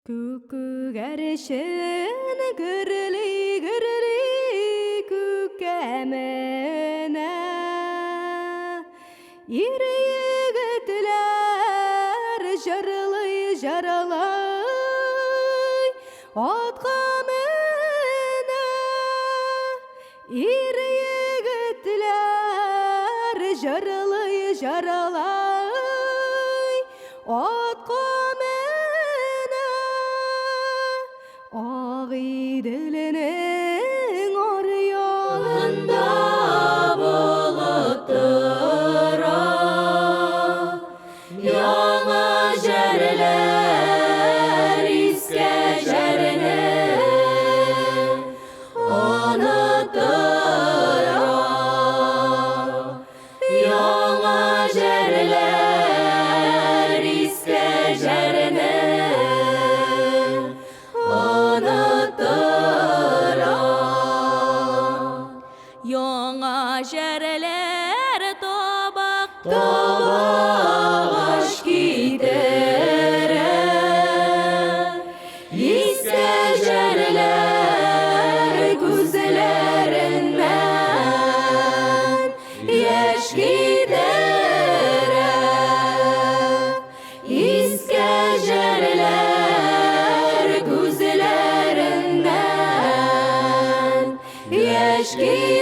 Күк күгәрчен гөрли гөрли күккә менә. Ир егетләр җырлый җырлый атка менә. Ир егетләр җырлый җырлый атка менә. Агыйделнең аръягында болыт тора, яңа җәрләр искә җәрне оныттыра. Яңа җәрләр искә җәрне оныттыра. Яңа җәрләр табак Табагач китерә, искә җәрләр күзләреннән яшь китерә, искә җәрләр күзләреннән яшь китерә.